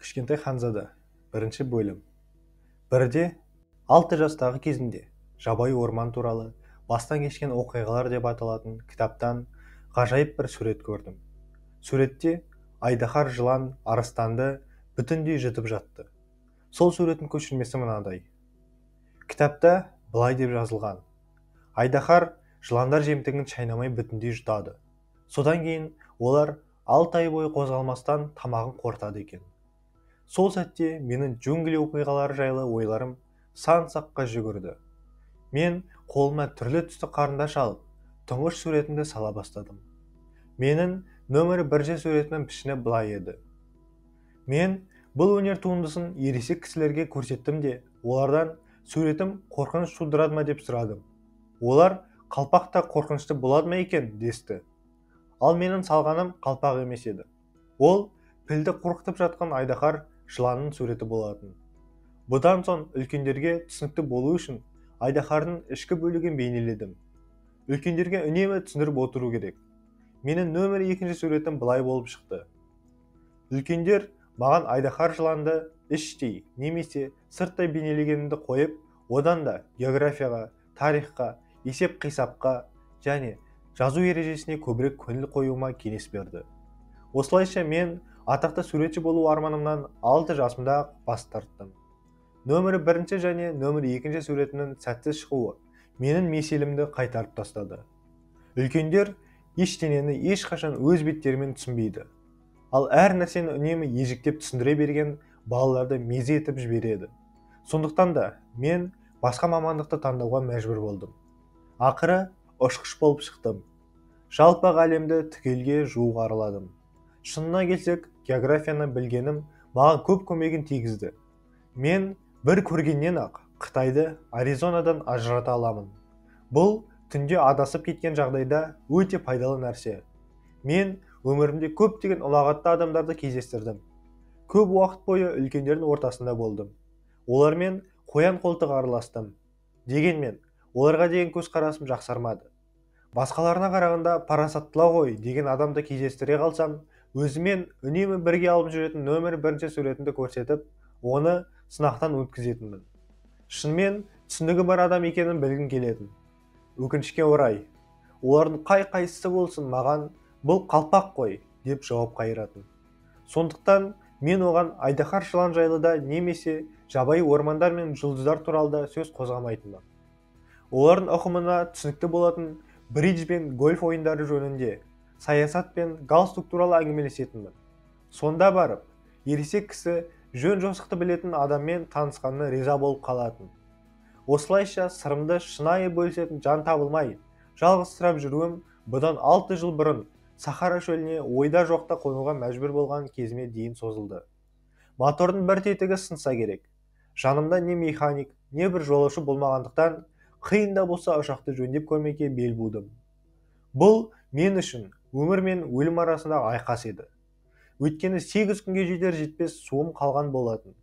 Кішкентай ханзада, бірінші бөлім. Бірде 6 жастағы кезінде жабайы орман туралы бастан кешкен оқиғалар деп аталатын кітаптан ғажайып бір сурет көрдім. Суретте айдаһар жылан арыстанды бүтіндей жұтып жатты. Сол суреттің көшірмесі мынадай. Кітапта былай деп жазылған: айдаһар жыландар жемтігін шайнамай бүтіндей жұтады. Содан кейін олар 6 ай бойы қозғалмастан тамағын қорытады екен. Сол сәтте менің джунгли оқиғалары жайлы ойларым сан саққа жүгірді. Мен қолыма түрлі түсті қарындаш алып, тұңғыш суретімді сала бастадым. Менің нөмірі бірінші суретімнің пішіні былай еді. Мен бұл өнер туындысын ересек кісілерге көрсеттім де, олардан суретім қорқыныш тудырады ма деп сұрадым. Олар қалпақ та қорқынышты болады ма екен десті. Ал менің салғаным қалпақ емес еді. Ол пілді қорқытып жатқан айдаһар жыланның суреті болатын. Бұдан соң үлкендерге түсінікті болу үшін айдаһардың ішкі бөлігін бейнеледім. Үлкендерге үнемі түсіндіріп отыру керек. Менің нөмірі екінші суретім былай болып шықты. Үлкендер маған айдаһар жыланды іштей немесе сырттай бейнелегенімді қойып, одан да географияға, тарихқа, есеп-қисапқа және жазу ережесіне көбірек көңіл қоюыма кеңес берді. Осылайша мен атақты суретші болу арманымнан 6 жасымда бас тарттым. Нөмірі бірінші және нөмірі екінші суретімнің сәтсіз шығуы менің меселімді қайтарып тастады. Үлкендер ештеңені ешқашан өз беттерімен түсінбейді. Ал әр нәрсені үнемі ежіктеп түсіндіре берген балаларды мезі етіп жібереді. Сондықтан да мен басқа мамандықты таңдауға мәжбүр болдым. Ақыры ұшқыш болып шықтым. Жалпақ әлемді түгелге жуық араладым. Шынына келсек, географияны білгенім маған көп көмегін тигізді. Мен бір көргеннен-ақ Қытайды Аризонадан ажырата аламын. Бұл түнде адасып кеткен жағдайда өте пайдалы нәрсе. Мен өмірімде көптеген ұлағатты адамдарды кездестірдім. Көп уақыт бойы үлкендердің ортасында болдым. Олармен қоян қолтық араластым. Дегенмен, оларға деген көзқарасым жақсармады. Басқаларына қарағанда парасаттылау ғой деген адамды кездестіре қалсам, өзімен үнемі бірге алып жүретін нөмір бірінші суретімді көрсетіп, оны сынақтан өткізетінмін. Шынымен түсінігі бар адам екенін білгім келетін. Өкінішке орай, олардың қай-қайсысы болсын маған бұл қалпақ қой деп жауап қайыратын. Сондықтан мен оған айдаһар жылан жайлы да немесе жабайы ормандар мен жұлдыздар туралы да сөз қозғамайтынмын. Олардың ұғымына түсінікті болатын бридж бен гольф ойындары жөнінде, саясат пен галстук туралы әңгімелесетінмін. Сонда барып, ересек кісі жөн жосықты білетін адаммен танысқанына риза болып қалатын. Осылайша сырымды шынайы бөлісетін жан табылмай, жалғызсырап жүруім бұдан 6 жыл бұрын Сахара шөліне ойда жоқта қонуға мәжбүр болған кезіме дейін созылды. Мотордың бір тетігі сынса керек. Жанымда не механик, не бір жолаушы болмағандықтан қиын да болса ұшақты жөндеп көрмекке бел будым. Бұл мен үшін өмір мен өлім арасындағы айқас еді. Өйткені 8 күнге жетер жетпес суым қалған болатын.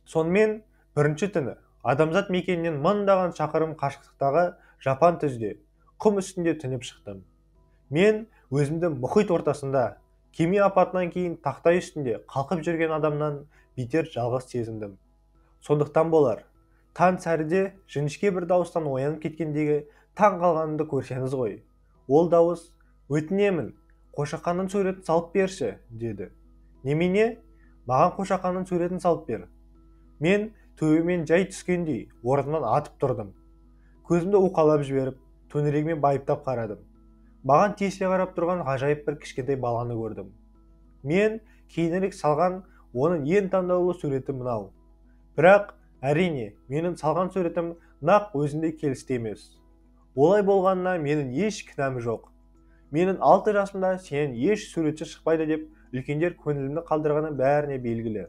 Сонымен бірінші түні адамзат мекенінен мыңдаған шақырым қашықтықтағы жапан түзде құм үстінде түнеп шықтым. Мен өзімді мұхит ортасында кеме апатынан кейін тақтай үстінде қалқып жүрген адамнан бетер жалғыз сезіндім. Сондықтан болар, таң сәріде жіңішке бір дауыстан оянып кеткендегі таң қалғанымды көрсеңіз ғой. Ол дауыс: "Өтінемін, қошақанның суретін салып берші", деді. Немене? Маған қошақанның суретін салып бер. Мен төбемен жай түскендей орнымнан атып тұрдым. Көзімді уқалап жіберіп, төңірегіме байыптап қарадым. Маған тесіле қарап тұрған ғажайып бір кішкентай баланы көрдім. Мен кейінірек салған оның ең таңдаулы суреті мынау. Бірақ, әрине, менің салған суретім нақ өзіндей келісті емес. Олай болғанына менің еш кінәм жоқ. Менің 6 жасымда сенен еш суретші шықпайды деп үлкендер көңілімді қалдырғаны бәріне белгілі.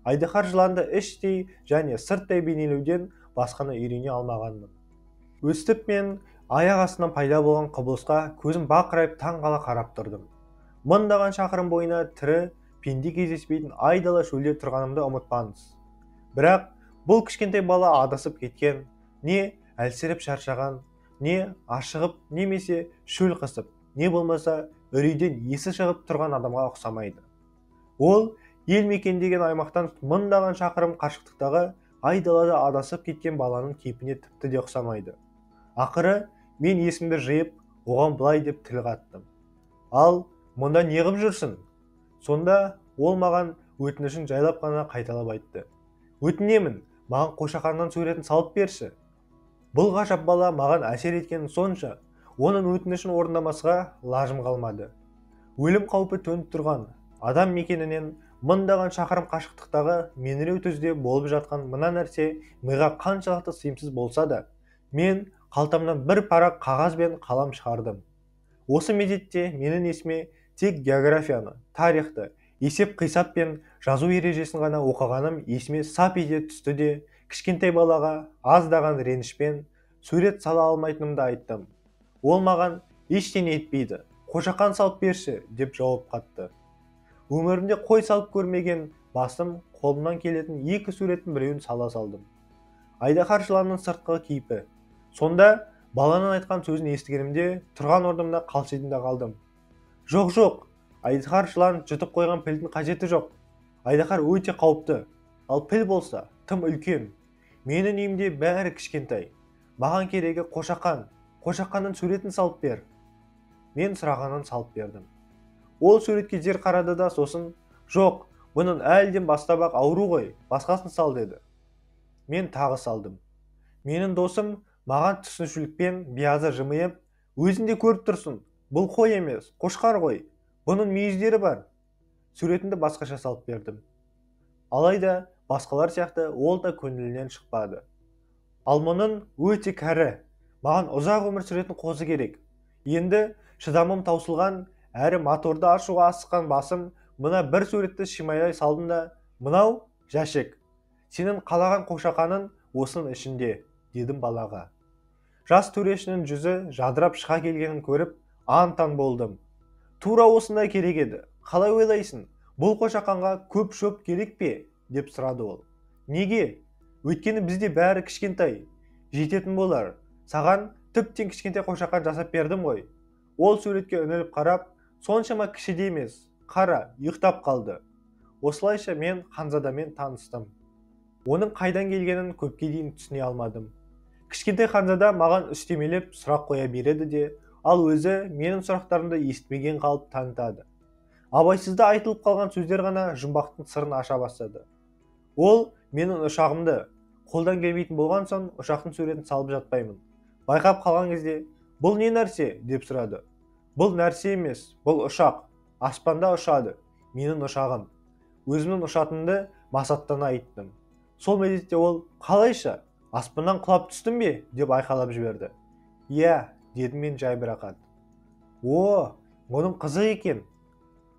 Айдаһар жыланды іштей және сырттай бейнелеуден басқаны үйрене алмағанмын. Өстіп мен аяқ астынан пайда болған құбылысқа көзім бақырайып таң қала қарап тұрдым. Мыңдаған шақырым бойына тірі пенде кездеспейтін айдала шөлде тұрғанымды ұмытпаңыз. Бірақ бұл кішкентай бала адасып кеткен, не әлсіреп шаршаған, не ашығып, немесе шөл қысып, не болмаса үрейден есі шығып тұрған адамға ұқсамайды. Ол Ел мекендеген аймақтан мыңдаған шақырым қашықтықтағы айдалада адасып кеткен баланың кейпіне тіпті де ұқсамайды. Ақыры мен есімді жиып, оған былай деп тіл қаттым. Ал, мұнда неғып жүрсің? Сонда ол маған өтінішін жайлап қана қайталап айтты. Өтінемін, маған қошақанның суретін салып берші. Бұл ғажап бала маған әсер еткені сонша, оның өтінішін орындамасқа лажым қалмады. Өлім қаупі төніп тұрған адам мекенінен мыңдаған шақырым қашықтықтағы меңіреу түзде болып жатқан мына нәрсе миға қаншалықты сыйымсыз болса да, мен қалтамнан бір парақ қағаз бен қалам шығардым. Осы мезетте менің есіме тек географияны, тарихты, есеп-қисап пен жазу ережесін ғана оқығаным есіме сап ете түсті де, кішкентай балаға аздаған ренішпен сурет сала алмайтынымды айттым. Ол маған ештеңе етпейді, қошақан салып берші деп жауап қатты. Өмірімде қой салып көрмеген басым қолымнан келетін екі суреттің біреуін сала салдым. Айдаһар жыланның сыртқы кейпі. Сонда баланың айтқан сөзін естігенімде тұрған орнымда қалшидым да қалдым. Жоқ, жоқ, айдаһар жылан жұтып қойған пілдің қажеті жоқ. Айдаһар өте қауіпті, ал піл болса тым үлкен. Менің үйімде бәрі кішкентай. Маған керегі қошақан. Қошақанның суретін салып бер. Мен сұрағанын салып бердім. Ол суретке зер қарады да сосын, жоқ, бұның әлден бастап-ақ ауру ғой, басқасын сал деді. Мен тағы салдым. Менің досым маған түсінушілікпен биязы жымиып, өзің де көріп тұрсың, бұл қой емес, қошқар ғой, бұның мүйіздері бар. Суретімді басқаша салып бердім. Алайда басқалар сияқты ол да көңілінен шықпады. Ал мұның өте кәрі, маған ұзақ өмір сүретін қозы керек. Енді шыдамым таусылған, әрі моторды ашуға асыққан басым мына бір суретті шимайлай салдым да, мынау жәшік, сенің қалаған қошақаның осының ішінде, дедім балаға. Жас төрешінің жүзі жадырап шыға келгенін көріп, аң-таң болдым. Тура осындай керек еді. Қалай ойлайсың, бұл қошақанға көп шөп керек пе? Деп сұрады ол. Неге? Өйткені бізде бәрі кішкентай. Жететін болар. Саған тіптен кішкентай қошақан жасап бердім ғой. Ол суретке үңіліп қарап, соншама кіші де емес, қара, ұйықтап қалды. Осылайша мен ханзадамен таныстым. Оның қайдан келгенін көпке дейін түсіне алмадым. Кішкентай ханзада маған үстемелеп сұрақ қоя береді де, ал өзі менің сұрақтарымды естімеген қалып танытады. Абайсызда айтылып қалған сөздер ғана жұмбақтың сырын аша бастады. Ол менің ұшағымды, қолдан келмейтін болған соң ұшақтың суретін салып жатпаймын. Байқап қалған кезде, бұл не нәрсе? Деп сұрады. Бұл нәрсе емес, бұл ұшақ. Аспанда ұшады. Менің ұшағым. Өзімнің ұшатынымды масаттана айттым. Сол мезетте ол, қалайша, аспаннан құлап түстім бе? Деп айқайлап жіберді. Иә, дедім мен жайбарақат. О, мұның қызық екен.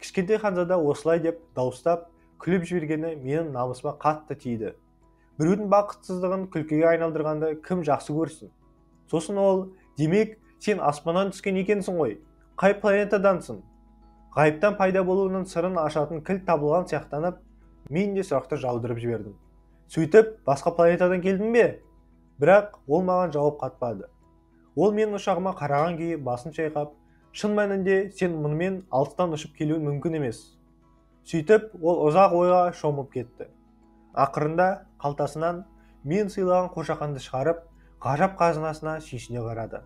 Кішкентай ханзада осылай деп дауыстап, күліп жібергені менің намысыма қатты тиді. Біреудің бақытсыздығын күлкіге айналдырғанды кім жақсы көрсін? Сосын ол, демек, сен аспаннан түскен екенсің ғой, қай планетадансың? Ғайыптан пайда болуының сырын ашатын кілт табылған сияқтанып, мен де сұрақты жаудырып жібердім. Сөйтіп, басқа планетадан келдің бе? Бірақ ол маған жауап қатпады. Ол менің ұшағыма қараған күйі басын шайқап, шын мәнінде сен мұнымен алыстан ұшып келуің мүмкін емес. Сөйтіп, ол ұзақ ойға шомып кетті. Ақырында қалтасынан мен сыйлаған қошақанды шығарып, ғажап қазынасына сүйсіне қарады.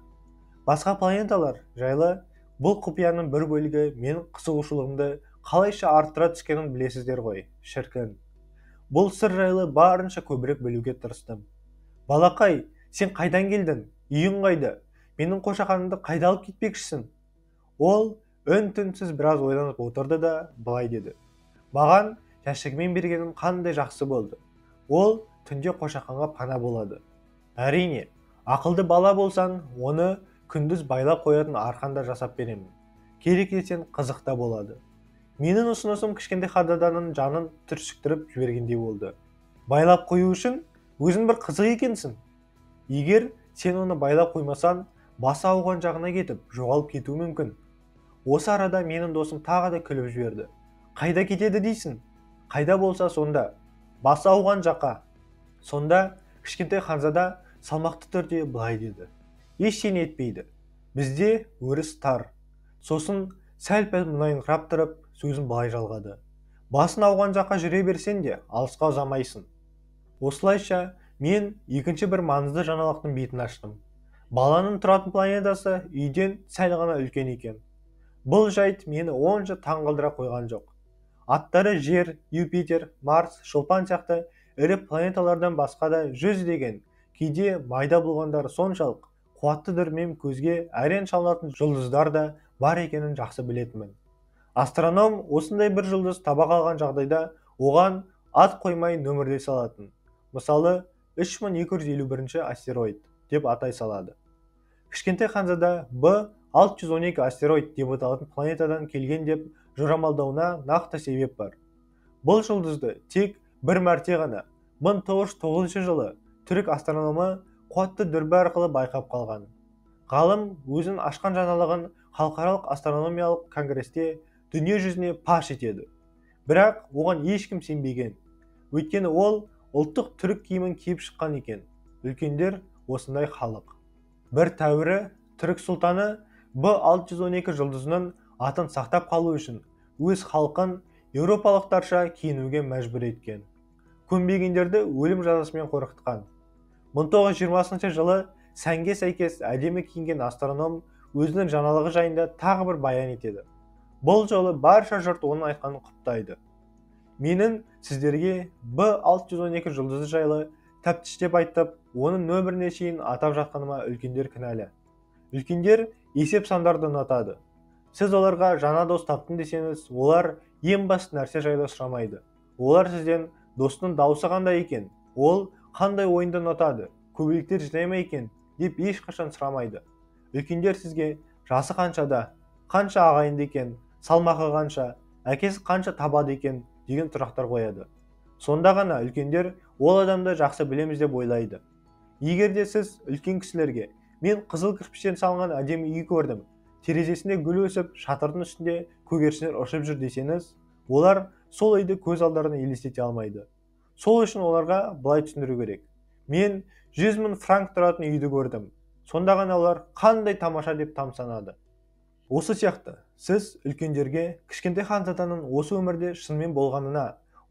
Басқа планеталар жайлы бұл құпияның бір бөлігі менің қызығушылығымды қалайша арттыра түскенін білесіздер ғой, шіркін. Бұл сыр жайлы барынша көбірек білуге тырыстым. Балақай, сен қайдан келдің? Үйің қайда? Менің қошақанымды қайда алып кетпекшісің? Ол үн-түнсіз біраз ойланып отырды да былай деді. Маған жәшігімен бергенім қандай жақсы болды. Ол түнде қошақанға пана болады. Әрине, ақылды бала болсаң, оны күндіз байлап қоятын арқан да жасап беремін. Керек десең қызық та болады. Менің ұсынысым кішкентай ханзаданың жанын түршіктіріп жібергендей болды. Байлап қою үшін өзің бір қызық екенсің. Егер сен оны байлап қоймасаң, басы ауған жағына кетіп, жоғалып кетуі мүмкін. Осы арада менің досым тағы да күліп жіберді. Қайда кетеді дейсің? Қайда болса сонда, басы ауған жаққа. Сонда кішкентай ханзада салмақты түрде былай деді. Ештеңе етпейді. Бізде өріс тар. Сосын сәл-пәл мұнайыңқырап тұрып, сөзін былай жалғады. Басын ауған жаққа жүре берсең де алысқа ұзамайсың. Осылайша мен екінші бір маңызды жаңалықтың бетін аштым. Баланың тұратын планетасы үйден сәл ғана үлкен екен. Бұл жайт мені онша таңғалдыра қойған жоқ. Аттары Жер, Юпитер, Марс, Шолпан сияқты ірі планеталардан басқа да жүздеген, кейде майда болғандары соншалық қуатты дүрмен көзге әрең шалынатын жұлдыздар да бар екенін жақсы білетінмін. Астроном осындай бір жұлдыз таба қалған жағдайда оған ат қоймай нөмірлей салатын. Мысалы, 3251 астероид деп атай салады. Кішкентай ханзада Б612 астероид деп аталатын планетадан келген деп жорамалдауына нақты себеп бар. Бұл жұлдызды тек бір мәрте ғана 1909 жылы түрік астрономы қуатты дүрбі арқылы байқап қалған. Ғалым өзінің ашқан жаңалығын халықаралық астрономиялық конгресте дүние жүзіне паш етеді. Бірақ оған ешкім сенбеген. Өйткені ол ұлттық түрік киімін киіп шыққан екен. Үлкендер осындай халық. Бір тәуірі түрік сұлтаны Б612 жұлдызының атын сақтап қалу үшін өз халқын еуропалықтарша киінуге мәжбүр еткен. Көнбегендерді өлім жазасымен қорқытқан. 1920 жылы сәнге сәйкес әдемі киінген астроном өзінің жаңалығы жайында тағы бір баян етеді. Бұл жолы барша жұрт оның айтқанын құптайды. Менің сіздерге Б612 жұлдызы жайлы тәптіштеп айтып, оның нөміріне шейін атап жатқаныма үлкендер кінәлі. Үлкендер есеп сандарды ұнатады. Сіз оларға жаңа дос таптым десеңіз, олар ең басты нәрсе жайлы сұрамайды. Олар сізден достың даусы қандай екен, ол қандай ойынды ұнатады, көбелектер жинай ма екен деп ешқашан сұрамайды. Үлкендер сізге жасы қаншада, қанша ағайынды екен, салмағы қанша, әкесі қанша табады екен деген сұрақтар қояды. Сонда ғана үлкендер ол адамды жақсы білеміз деп ойлайды. Егер де сіз үлкен кісілерге мен қызыл кірпіштен салынған әдемі үй көрдім, терезесінде гүл өсіп, шатырдың үстінде көгершіндер ұшып жүр десеңіз, олар сол үйді көз алдарына елестете алмайды. Сол үшін оларға былай түсіндіру керек. Мен 100 000 франк тұратын үйді көрдім. Сонда ғана олар қандай тамаша деп тамсанады. Осы сияқты сіз үлкендерге кішкентай ханзаданың осы өмірде шынымен болғанына,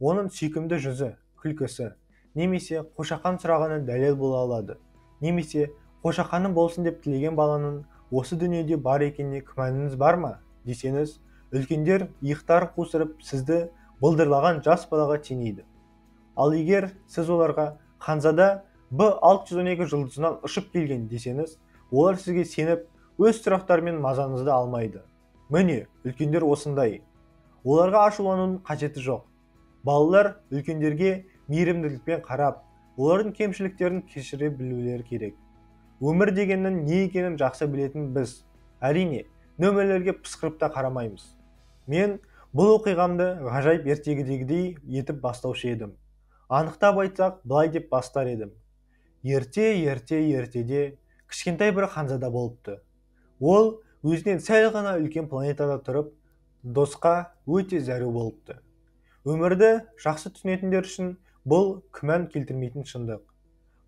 оның сүйкімді жүзі, күлкісі, немесе қошақан сұрағаны дәлел бола алады. Немесе қошақаным болсын деп тілеген баланың осы дүниеде бар екеніне күмәніңіз бар ма десеңіз, үлкендер иықтарын қусырып сізді былдырлаған жас балаға теңейді. Ал егер сіз оларға ханзада Б612 жұлдызынан ұшып келген десеңіз, олар сізге сеніп, өз сұрақтарымен мазаңызды алмайды. Міне, үлкендер осындай. Оларға ашуланудың қажеті жоқ. Балалар үлкендерге мейірімділікпен қарап, олардың кемшіліктерін кешіре білулері керек. Өмір дегеннің не екенін жақсы білетін біз, әрине, нөмірлерге пысқырып та қарамаймыз. Мен бұл оқиғамды ғажайып ертегідегідей етіп бастаушы едім. Анықтап айтсақ, былай деп бастар едім. Ерте, ерте, ертеде кішкентай бір ханзада болыпты. Ол өзінен сәл ғана үлкен планетада тұрып, досқа өте зәру болыпты. Өмірді жақсы түсінетіндер үшін бұл күмән келтірмейтін шындық.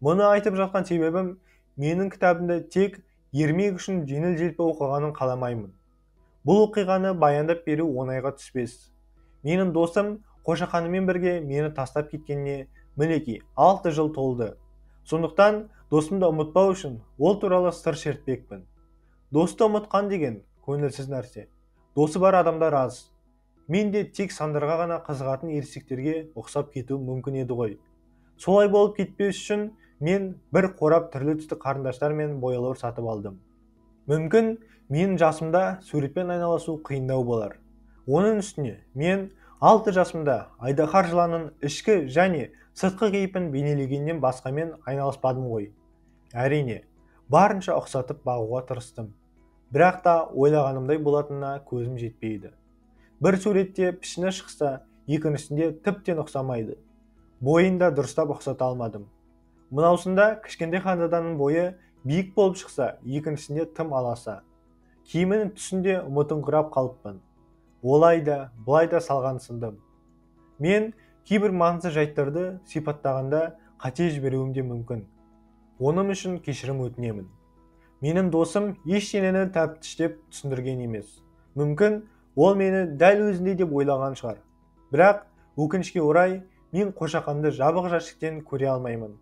Мұны айтып жатқан себебім, менің кітабымды тек ермек үшін жеңіл-желпі оқығанын қаламаймын. Бұл оқиғаны баяндап беру оңайға түспес. Менің досым қошақанымен бірге мені тастап кеткеніне мінекей 6 жыл толды. Сондықтан досымды ұмытпау үшін ол туралы сыр шертпекпін. Досты ұмытқан деген көңілсіз нәрсе. Досы бар адамдар аз. Мен де тек сандарға ғана қызығатын ересектерге ұқсап кетуім мүмкін еді ғой. Солай болып кетпес үшін мен бір қорап түрлі түсті қарындаштар мен бояулар сатып алдым. Мүмкін менің жасымда суретпен айналысу қиындау болар. Оның үстіне мен 6 жасымда айдаһар жыланның ішкі және сыртқы кейпін бейнелегеннен басқамен айналыспадым ғой. Әрине, барынша ұқсатып бағуға тырыстым. Бірақ та ойлағанымдай болатынына көзім жетпейді. Бір суретте пішіні шықса, екіншісінде тіптен ұқсамайды. Бойын да дұрыстап ұқсата алмадым. Мынаусында кішкентай ханзаданың бойы биік болып шықса, екіншісінде тым аласа. Киімінің түсінде ұмытыңқырап қалыппын. Олай да, былай да салған сындым. Мен кейбір маңызды жайттарды сипаттағанда қате жіберуім де мүмкін. Оның үшін кешірім өтінемін. Менің досым ештеңені тәптіштеп түсіндірген емес. Мүмкін ол мені дәл өзіндей деп ойлаған шығар. Бірақ Өкінішке орай, мен қошақанды жабық жәшіктен көре алмаймын.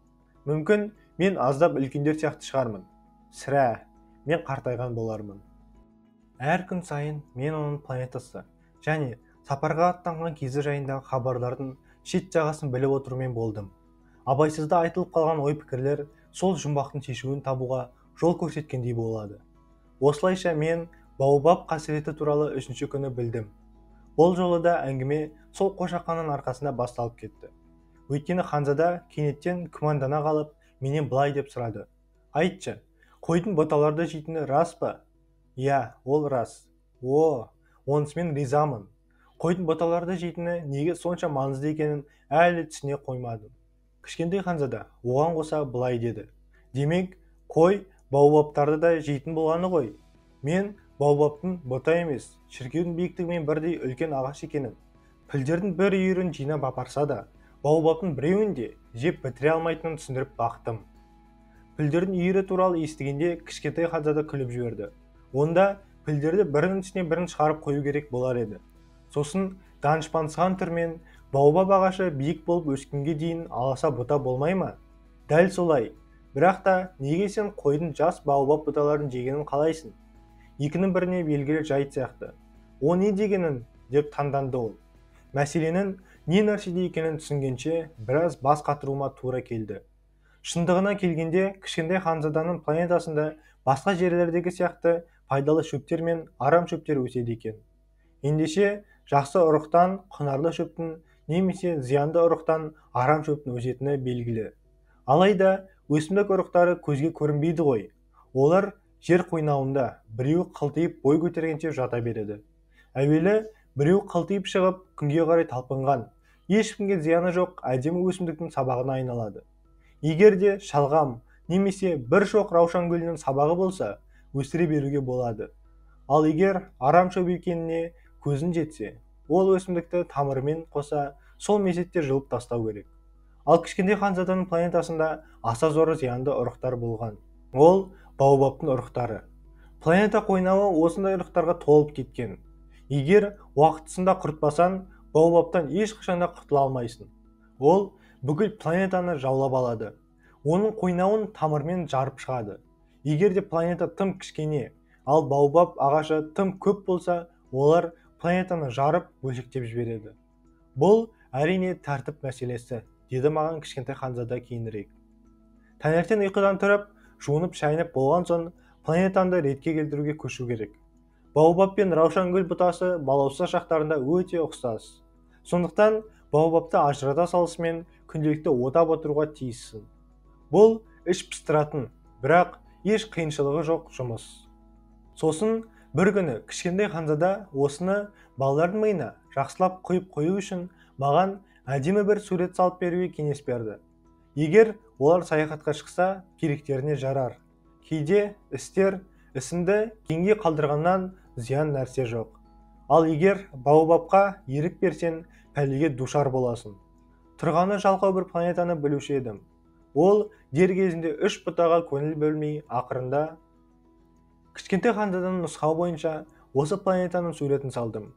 Мүмкін, мен аздап үлкендер сияқты шығармын. Сірә, мен қартайған болармын. Әр күн сайын мен оның планетасы және сапарға аттанған кезі жайындағы хабарлардың шет жағасын біліп отырумен болдым. Абайсызда айтылып қалған ой-пікірлер сол жұмбақтың шешуін табуға жол көрсеткендей болады. Осылайша мен баобаб қасіреті туралы 3-ші күні білдім. Бұл жолы да әңгіме сол қошақанның арқасында басталып кетті. Өйткені ханзада кенеттен күмәндана қалып, менен былай деп сұрады. Айтшы, қойдың бұталарды жейтіні рас па? Иә, ол рас. О, онысымен ризамын. Қойдың бұталарды жейтіні неге сонша маңызды екенін әлі түсіне қоймадым. Кішкентай ханзада оған қоса былай деді. Демек, қой баобабтарды да жейтін болғаны ғой. Мен баобабтың бұта емес, шіркеудің биіктігімен бірдей үлкен ағаш екенін, пілдердің бір үйірін жинап апарса да, баобабтың біреуін де жеп бітіре алмайтынын түсіндіріп бақтым. Пілдердің үйірі туралы естігенде кішкентай ханзада күліп жіберді. Онда пілдерді бірінің үстіне бірін шығарып қою керек болар еді. Сосын данышпансыған түрмен баобаб ағашы биік болып өскенге дейін аласа бұта болмай ма? Дәл солай. Бірақ та неге сен қойдың жас баобаб бұталарын жегенін қалайсың? Екінің біріне белгілі жайт сияқты. О не дегенін, деп таңданды ол. Мәселенің не нәрседе екенін түсінгенше біраз бас қатыруыма тура келді. Шындығына келгенде кішкентай ханзаданың планетасында басқа жерлердегі сияқты пайдалы шөптер мен арам шөптер өседі екен. Ендеше жақсы ұрықтан құнарлы шөптің немесе зиянды ұрықтан арам шөптің өсетіні белгілі. Алайда өсімдік ұрықтары көзге көрінбейді ғой. Олар жер қойнауында біреуі қылтиып бой көтергенше жата береді. Әуелі біреу қылтиып шығып күнге қарай талпынған, ешкімге зияны жоқ әдемі өсімдіктің сабағына айналады. Егер де шалғам немесе бір шоқ раушан гүлінің сабағы болса, өсіре беруге болады. Ал егер арам шөп екеніне көзін жетсе, ол өсімдікті тамырымен қоса сол мезетте жұлып тастау керек. Ал кішкентай ханзаданың планетасында аса зор зиянды ұрықтар болған. Ол баобабтың ұрықтары. Планета қойнауы осындай ұрықтарға толып кеткен. Егер уақытысында құртпасаң, баобабтан ешқашан да құтыла алмайсың. Ол бүкіл планетаны жаулап алады. Оның қойнауын тамырмен жарып шығады. Егер де планета тым кішкене, ал баобаб ағашы тым көп болса, олар планетаны жарып бөлшектеп жібереді. Бұл әрине тәртіп мәселесі, деді маған кішкентай ханзада кейінірек. Таңертең ұйқыдан тұрып, жуынып шайынып болған соң планетаңды ретке келтіруге көшу керек. Баобаб пен раушан гүл бұтасы балауса шақтарында өте ұқсас. Сондықтан баобабты ажырата салысымен күнделікті отап отыруға тиіссің. Бұл іш пыстыратын, бірақ еш қиыншылығы жоқ жұмыс. Сосын бір күні кішкентай ханзада осыны балалардың миына жақсылап құйып қою үшін маған әдемі бір сурет салып беруге кеңес берді. Егер олар саяхатқа шықса, керектеріне жарар. Кейде істер ісінді кейінге қалдырғаннан зиян нәрсе жоқ. Ал егер баобабқа ерік берсең, пәлеге душар боласың. Тұрғаны жалқау бір планетаны білуші едім. Ол дер кезінде 3 бұтаға көңіл бөлмей, ақырында кішкентай ханзаданың нұсқауы бойынша осы планетаның суретін салдым.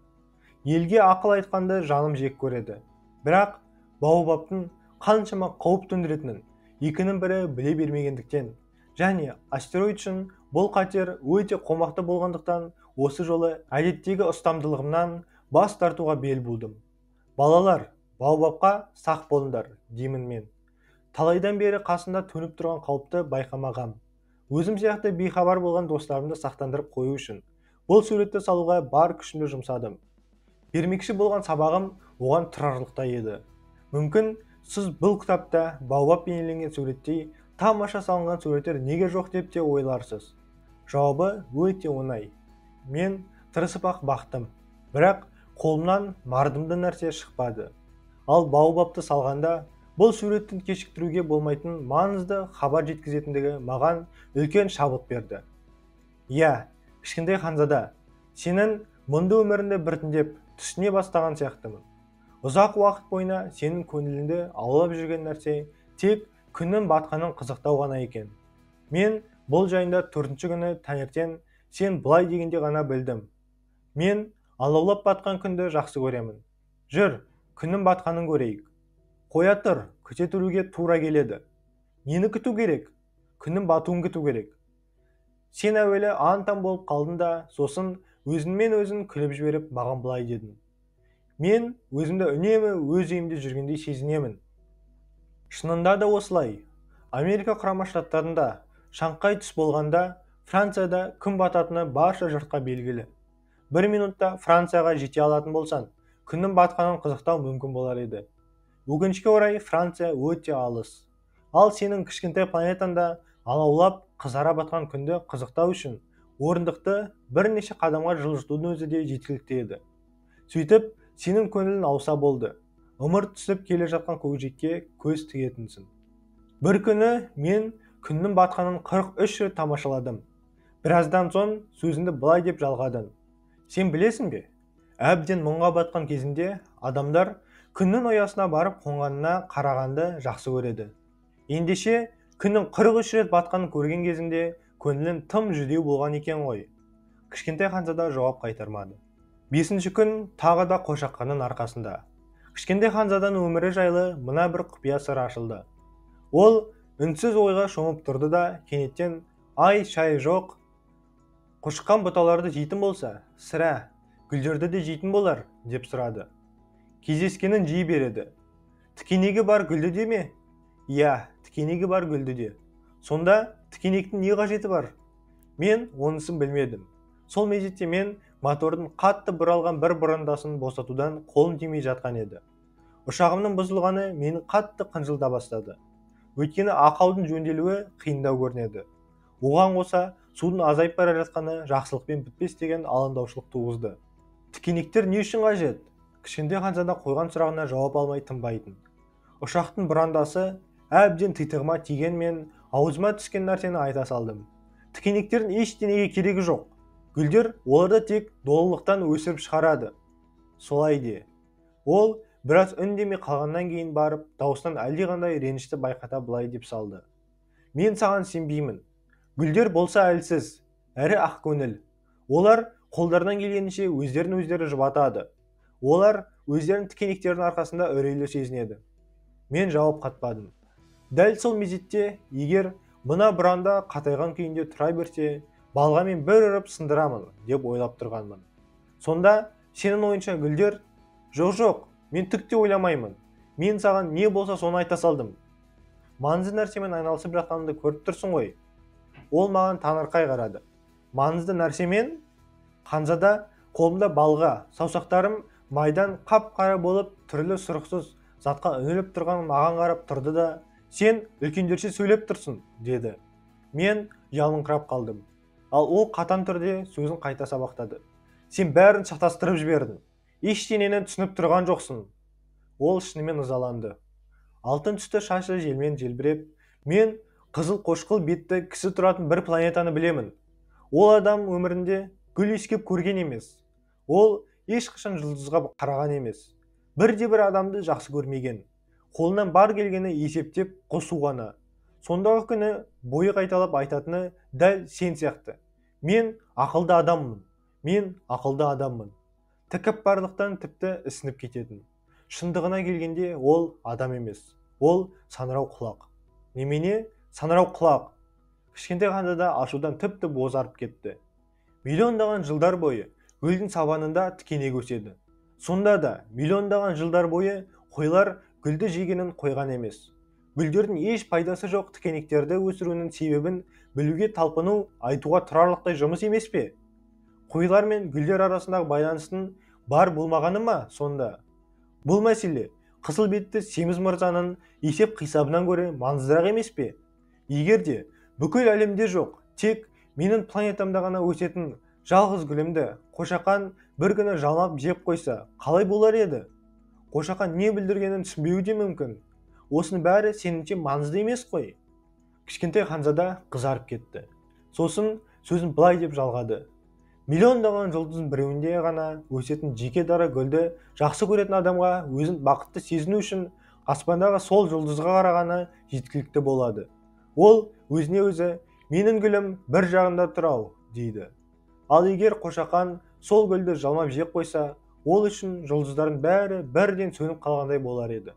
Елге ақыл айтқанды жаным жек көреді. Бірақ баобабтың қаншама қауіп төндіретінін екінің бірі біле бермегендіктен және астероид үшін бұл қатер өте қомақты болғандықтан осы жолы әдеттегі ұстамдылығымнан бас тартуға бел будым. Балалар, баобабқа сақ болыңдар, деймін мен. Талайдан бері қасында төніп тұрған қауіпті байқамағам. Өзім сияқты бейхабар болған достарымды сақтандырып қою үшін бұл суретті салуға бар күшімді жұмсадым. Бермекші болған сабағым оған тұрарлықтай еді. Мүмкін сіз бұл кітапта баобаб бейнеленген суреттей тамаша салынған суреттер неге жоқ деп те ойларсыз. Жауабы өте оңай. Мен тырысып-ақ бақтым, бірақ қолымнан мардымды нәрсе шықпады. Ал баобабты салғанда бұл суреттің кешіктіруге болмайтын маңызды хабар жеткізетіндігі маған үлкен шабыт берді. Иә, кішкентай ханзада, сенің мұнды өміріңді біртіндеп түсіне бастаған сияқтымын. Ұзақ уақыт бойына сенің көңіліңді аулап жүрген нәрсе тек күннің батқанын қызықтау ғана екен. Мен бұл жайында 4-ші күні таңертең сен былай дегенде ғана білдім. Мен алаулап батқан күнді жақсы көремін. Жүр, Күннің батқанын көрейік. Қоя тұр, күте тұруге тура келеді. Нені күту керек? Күннің батуын күту керек. Сен әуелі аң-таң болып қалдың да, сосын өзіңмен өзің күліп жіберіп маған былай дедің. Мен өзімді үнемі өз үйімде жүргендей сезінемін. Шынында да осылай. Америка Құрама Штаттарында шаңқай түс болғанда Францияда күн бататыны барша жұртқа белгілі. Бір минутта Францияға жете алатын болсаң, күннің батқанын қызықтау мүмкін болар еді. Өкінішке орай, Франция өте алыс. Ал сенің кішкентай планетаңда алаулап қызара батқан күнді қызықтау үшін орындықты бірнеше қадамға жылжытудың өзі де жеткілікті еді. Сөйтіп, сенің көңілің ауса болды. Ымырт түсіп келе жатқан көкжиекке көз тігетінсің. Бір күні мен күннің батқанын 43 рет тамашаладым. Біраздан соң сөзіңді былай деп жалғадың. Сен білесің бе? Әбден мұңға батқан кезінде адамдар күннің ұясына барып қонғанына қарағанды жақсы көреді. Ендеше, күннің 43 рет батқанын көрген кезінде көңілің тым жүдеу болған екен ғой. Кішкентай ханзада жауап қайтармады. 5-ші күн тағы да қошаққанның арқасында. Кішкентай ханзаданың өмірі жайлы мына бір құпия сыр ашылды. Ол үнсіз ойға шомып тұрды да, кенеттен ай шай жоқ, қошқан бұталарды жейтін болса, сірә, гүлдерді де жейтін болар, деп сұрады. Кездескенін жей береді. Тікенегі бар гүлді де ме? Иә, тікенегі бар гүлді де. Сонда тікенектің не қажеті бар? Мен онысын білмедім. Сол мезетте мен мотордың қатты бұралған бір бұрандасын босатудан қолым тимей жатқан еді. Ұшағымның бұзылғаны мені қатты қынжылта бастады. Өйткені ақаудың жөнделуі қиындау көрінеді. Оған қоса судың азайып бара жатқаны жақсылықпен бітпес деген алаңдаушылық туғызды. Тікенектер не үшін қажет? Кішкентай ханзада қойған сұрағына жауап алмай тынбайтын. Ұшақтың бұрандасы әбден титығыма тиген мен аузыма түскен нәрсені айта салдым. Тікенектердің ештеңеге керегі жоқ. Гүлдер оларды тек долылықтан өсіріп шығарады. Солай де. Ол біраз үндемей қалғаннан кейін барып, дауыстан әлдеқандай ренішті байқата былай деп салды. Мен саған сенбеймін. Гүлдер болса әлсіз, әрі ақкөңіл. Олар қолдарынан келгенше өздерін өздері жұбатады. Олар өздерінің тікенектерінің арқасында үрейлі сезінеді. Мен жауап қатпадым. Дәл сол мезетте, егер мына бұранда қатайған күйінде тұра берсе, балғамен бір ұрып сындырамын деп ойлап тұрғанмын. Сонда сенің ойынша гүлдер, жоқ, мен түк те ойламаймын. Мен саған не болса соны айта салдым. Маңызды нәрсемен айналысып жатқанымды көріп тұрсың ғой. Ол маған таңырқай қарады. Маңызды нәрсемен? Ханзада қолымда балға, саусақтарым майдан қап-қара болып түрлі сұрықсыз затқа үңіліп тұрған маған қарап тұрды да, сен үлкендерше сөйлеп тұрсың, деді. Мен ұялыңқырап қалдым. Ал ол қатаң түрде сөзін қайта сабақтады. Сен бәрін шатастырып жібердің. Ештеңені түсініп тұрған жоқсың. Ол шынымен ызаланды. Алтын түсті шашы желмен желбіреп, мен қызыл қошқыл бетті кісі тұратын бір планетаны білемін. Ол адам өмірінде гүл иіскеп көрген емес. Ол ешқашан жұлдызға қараған емес. Бірде-бір адамды жақсы көрмеген. Қолынан бар келгені есептеп қосу ғана. Сондағы күні бойы қайталап айтатыны дәл сен сияқты. Мен ақылды адаммын. Мен ақылды адаммын. Тәкаппарлықтан тіпті ісініп кететін. Шындығына келгенде ол адам емес. Ол саңырау құлақ. Немене? Саңырау құлақ. Кішкентай ханзада ашудан тіпті бозарып кетті. Миллиондаған жылдар бойы гүлдің сабанында тікенек өседі. Сонда да миллиондаған жылдар бойы қойлар гүлді жегенін қойған емес. Гүлдердің еш пайдасы жоқ тікенектерді өсіруінің себебін білуге талпыну айтуға тұрарлықтай жұмыс емес пе? Қойлар мен гүлдер арасындағы байланыстың бар болмағаны ма сонда? Бұл мәселе қызыл бетті семіз мырзаның есеп қисабынан гөрі маңыздырақ емес пе? Егер де бүкіл әлемде жоқ, тек менің планетамда ғана өсетін жалғыз гүлімді қошақан бір күні жалмап жеп қойса, қалай болар еді? Қошақан не білдіргенін түсінбеуі де мүмкін. Осының бәрі сеніңше маңызды емес қой. Кішкентай ханзада қызарып кетті. Сосын сөзін былай деп жалғады. Миллиондаған жұлдыздың біреуінде ғана өсетін жеке дара гүлді жақсы көретін адамға өзін бақытты сезіну үшін аспандағы сол жұлдызға қарағаны жеткілікті болады. Ол өзіне өзі менің гүлім бір жағында тұр-ау дейді. Ал егер қошақан сол гүлді жалмап жеп қойса, Ол үшін жұлдыздардың бәрі бірден сөніп қалғандай болар еді.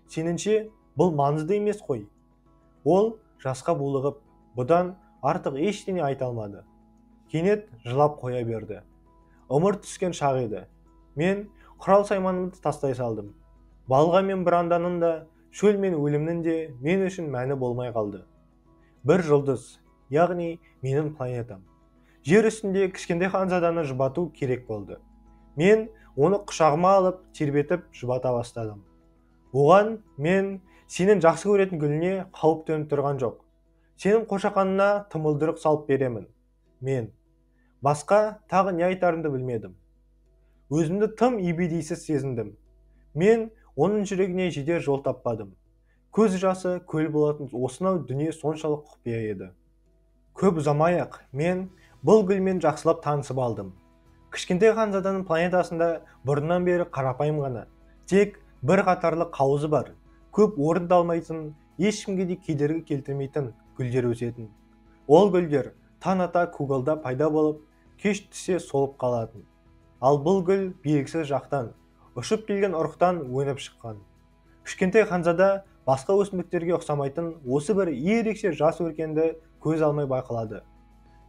Сеніңше, бұл маңызды емес қой. Ол жасқа булығып, бұдан артық ештеңе айта алмады. Кенет жылап қоя берді. Ымырт түскен шақ еді. Мен құрал-сайманымды тастай салдым. Балға мен бұранданың да, шөл мен өлімнің де мен үшін мәні болмай қалды. Бір жұлдыз, яғни менің планетам. Жер үстінде кішкентай ханзаданы жұбату керек болды. Мен оны құшағыма алып, тербетіп жұбата бастадым. Оған мен сенің жақсы көретін гүліне қауіп төніп тұрған жоқ. Сенің қошақанына тымылдырық салып беремін. Мен басқа тағы не айтарымды білмедім. Өзімді тым ебедейсіз сезіндім. Мен оның жүрегіне жедел жол таппадым. Көз жасы көл болатын осынау дүние соншалық құпия еді. Көп ұзамай-ақ мен бұл гүлмен жақсылап танысып алдым. Кішкентай ханзаданың планетасында бұрыннан бері қарапайым ғана, тек бір қатарлы қауызы бар, көп орын алмайтын, ешкімге де кедергі келтірмейтін гүлдер өсетін. Ол гүлдер таң ата көгалда пайда болып, кеш түсе солып қалатын. Ал бұл гүл белгісіз жақтан, ұшып келген ұрықтан өніп шыққан. Кішкентай ханзада басқа өсімдіктерге ұқсамайтын осы бір ерекше жас өркенді көз алмай байқалады.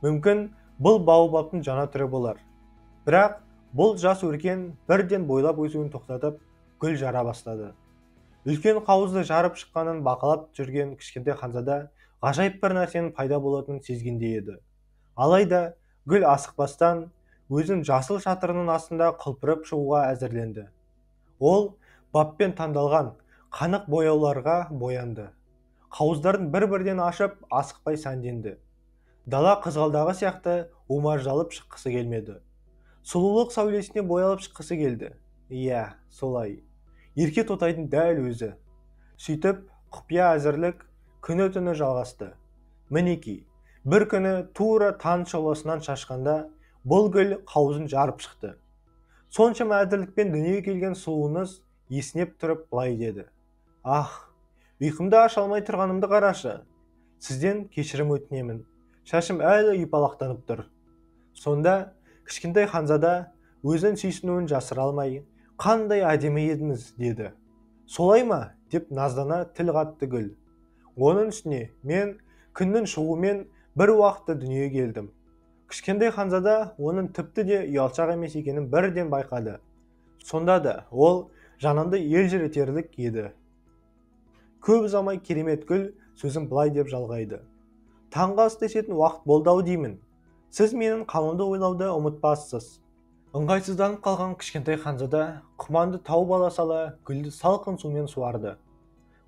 Мүмкін бұл баобабтың жаңа түрі болар. Бірақ бұл жас өркен бірден бойлап өсуін тоқтатып, гүл жара бастады. Үлкен қауызды жарып шыққанын бақылап жүрген кішкентай ханзада ғажайып бір нәрсенің пайда болатынын сезгендей еді. Алайда гүл асықпастан өзін жасыл шатырының астында құлпырып шығуға әзірленді. Ол баппен таңдалған қанық бояуларға боянды. Қауыздарын бір-бірден ашып, асықпай сәнденді. Дала қызғалдағы сияқты омаржалып шыққысы келмеді. Сұлулық сәулесіне боялып шыққысы келді. Иә, солай. Ерке тотайдың дәл өзі. Сөйтіп, құпия әзірлік күні-түні жалғасты. Мінекей, бір күні тура таң шұғыласынан шашқанда бұл гүл қауызын жарып шықты. Соншама әділдікпен дүниеге келген сұлуыңыз есінеп тұрып былай деді. Ах, ұйқымды аша алмай тұрғанымды қарашы. Сізден кешірім өтінемін. Шашым әлі ұйпалақтанып тұр. Сонда кішкентай ханзада өзін сүйсінуін жасыра алмай, қандай әдемі едіңіз, деді. Солай ма, деп наздана тіл қатты гүл. Оның үстіне мен күннің шығуымен бір уақытта дүниеге келдім. Кішкентай ханзада оның тіпті де ұялшақ емес екенін бірден байқады. Сонда да ол жанынды елжіретерлік еді. Көп ұзамай керемет гүл сөзін былай деп жалғайды. Таңғы асты ішетін уақыт болды-ау деймін. Сіз менің қамымды ойлауды ұмытпассыз. Ыңғайсызданып қалған кішкентай ханзада құманды тауып ала сала гүлді салқын сумен суарды.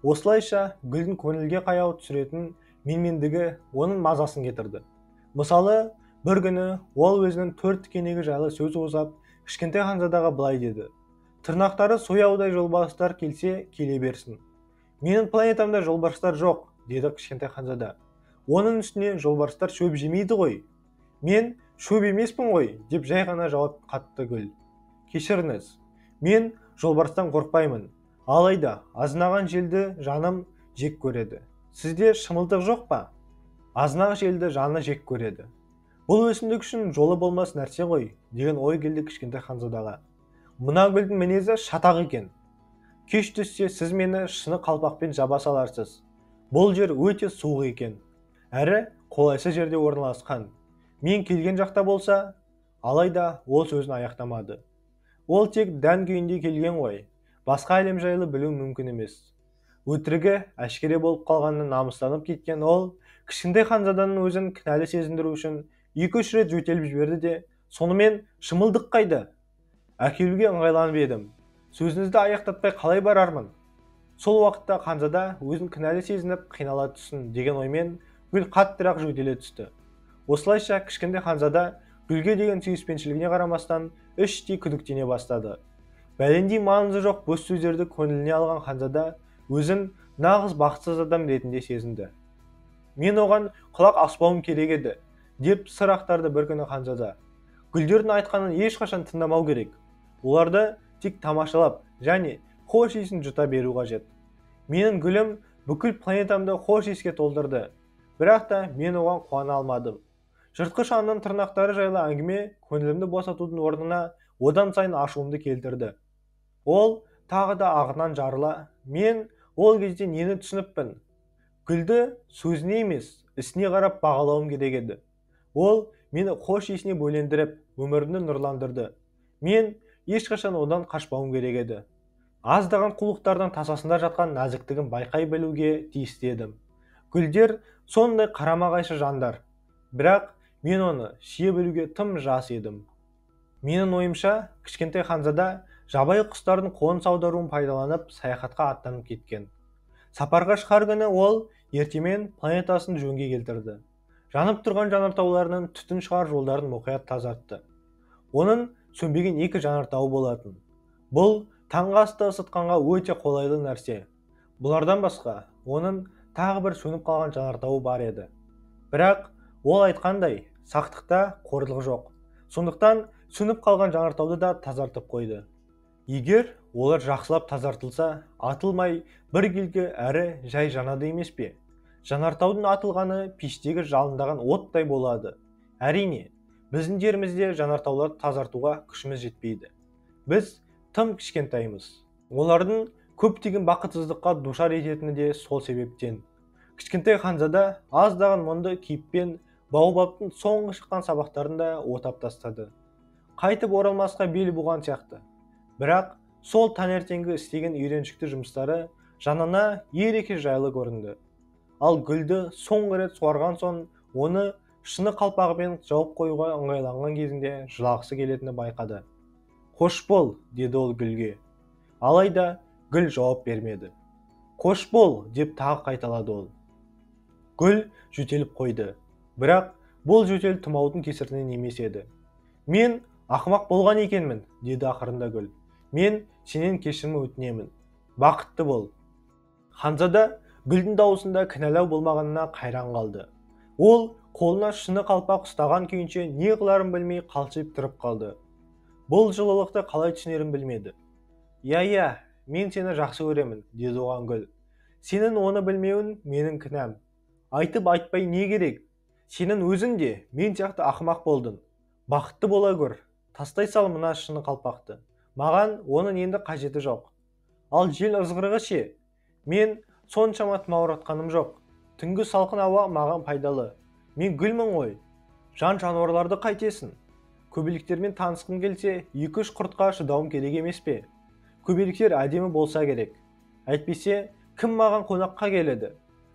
Осылайша гүлдің көңілге қаяу түсіретін менмендігі оның мазасын кетірді. Мысалы, бір күні ол өзінің төрт тікенегі жайлы сөз қозғап, кішкентай ханзадаға былай деді. Тырнақтары сояудай жолбарыстар келсе, келе берсін. Менің планетамда жолбарыстар жоқ, деді кішкентай ханзада. Оның үстіне жолбарыстар шөп жемейді ғой. Мен шөп емеспін ғой, деп жай ғана жауап қатты гүл. Кешіріңіз, мен жолбарыстан қорықпаймын. Алайда азынаған желді жаным жек көреді. Сізде шымылдық жоқ па? Азынақ желді жаны жек көреді. Бұл өсімдік үшін жолы болмас нәрсе ғой, деген ой келді кішкентай ханзадаға. Мына гүлдің мінезі шатақ екен. Кеш түссе сіз мені шыны қалпақпен жаба саларсыз. Бұл жер өте суық екен. Әрі қолайсыз жерде орналасқан. Мен келген жақта болса, алайда ол сөзін аяқтамады. Ол тек дән күйінде келген ғой. Басқа әлем жайлы білу мүмкін емес. Өтірігі әшкере болып қалғанына намыстанып кеткен ол, кішкентай ханзаданың өзін кінәлі сезіндіру үшін 2-3 рет жөтеліп жіберді де, сонымен шымылдық қайда? Әкелуге ыңғайланып едім. Сөзіңізді аяқтатпай қалай барармын? Сол уақытта ханзада өзін кінәлі сезініп қинала түссін деген оймен гүл қаттырақ жөтеле түсті. Осылайша кішкентай ханзада гүлге деген сүйіспеншілігіне қарамастан іштей күдіктене бастады. Бәлендей маңызы жоқ бос сөздерді көңіліне алған ханзада өзін нағыз бақытсыз адам ретінде сезінді. Мен оған құлақ аспауым керек еді, деп сыр ақтарды бір күні ханзада. Гүлдердің айтқанын ешқашан тыңдамау керек. Оларды тек тамашалап және хош иісін жұта беру қажет. Менің гүлім бүкіл планетамды хош иіске толтырды. Бірақ та мен оған қуана алмадым. Жыртқыш аңның тырнақтары жайлы әңгіме көңілімді босатудың орнына одан сайын ашуымды келтірді. Ол тағы да ағынан жарыла, мен ол кезде нені түсініппін? Гүлді сөзіне емес, ісіне қарап бағалауым керек еді. Ол мені хош иісіне бөлендіріп, өмірімді нұрландырды. Мен ешқашан одан қашпауым керек еді. Аздаған қулықтардың тасасында жатқан нәзіктігін байқай білуге тиісті едім. Гүлдер сондай қарама-қайшы жандар. Бірақ мен оны сүйе білуге тым жас едім. Менің ойымша, кішкентай ханзада жабайы құстардың қоныс аударуын пайдаланып саяхатқа аттанып кеткен. Сапарға шығар күні ол ертемен планетасын жөнге келтірді. Жанып тұрған жанартауларының түтін шығар жолдарын мұқият тазартты. Оның сөнбеген екі жанартауы болатын. Бұл таңғы асты ысытқанға өте қолайлы нәрсе. Бұлардан басқа оның тағы бір сөніп қалған жанартауы бар еді. Бірақ ол айтқандай, сақтықта қорлық жоқ. Сондықтан сөніп қалған жанартауды да тазартып қойды. Егер олар жақсылап тазартылса, атылмай біркелкі әрі жай жанады емес пе? Жанартаудың атылғаны пештегі жалындаған оттай болады. Әрине, біздің жерімізде жанартауларды тазартуға күшіміз жетпейді. Біз тым кішкентаймыз. Олардың көптеген бақытсыздыққа душар ететіні де сол себептен. Кішкентай ханзада аздаған мұнды кейіппен баобабтың соңғы шыққан сабақтарын да отап тастады. Қайтып оралмасқа бел буған сияқты. Бірақ сол таңертеңгі істеген үйреншікті жұмыстары жанына ерекше жайлы көрінді. Ал гүлді соңғы рет суарған соң оны шыны қалпағымен жауып қоюға ыңғайланған кезінде жылағысы келетіні байқады. «Қош бол», деді ол гүлге. Алайда гүл жауап бермеді. «Қош бол», деп тағы қайталады ол. Гүл жөтеліп қойды. Бірақ бұл жөтел тұмаудың кесірінен емес еді. «Мен ақымақ болған екенмін», деді ақырында гүл. «Мен сенен кешірім өтінемін. Бақытты бол». Ханзада гүлдің дауысында кінәлау болмағанына қайран қалды. Ол қолына шыны қалпақ ұстаған күйінше не қыларын білмей қалшиып тұрып қалды. Бұл жылылықты қалай түсінерін білмеді. «Иә, мен сені жақсы көремін», деді оған гүл. «Сенің оны білмеуің менің кінәм. Айтып айтпай не керек? Сенің өзің де мен сияқты ақымақ болдың. Бақытты бола көр. Тастай сал мына шыны қалпақты. Маған оның енді қажеті жоқ. Ал жел ызғырығы ше? Мен соншама тұмауратқаным жоқ. Түнгі салқын ауа маған пайдалы. Мен гүлмін ғой. Жан жануарларды қайтесің? Көбелектермен танысқым келсе, 2-3 құртқа шыдауым керек емес пе? Көбелектер әдемі болса керек. Әйтпесе, кім маған қонаққа келеді?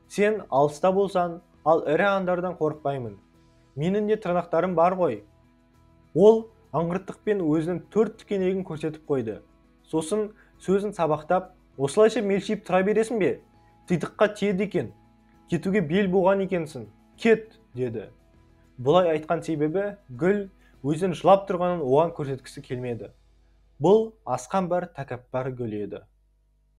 Сен алыста болсаң, ал ірі аңдардан қорықпаймын. Менің де тырнақтарым бар ғой». Ол аңғырттықпен өзінің 4 тікенегін көрсетіп қойды. Сосын сөзін сабақтап, «Осылайша мелшиіп тұра бересің бе? Титыққа тиеді екен. Кетуге бел буған екенсің. Кет», деді. Бұлай айтқан себебі гүл өзінің жылап тұрғанын оған көрсеткісі келмеді. Бұл асқан бір тәкаппар гүл еді.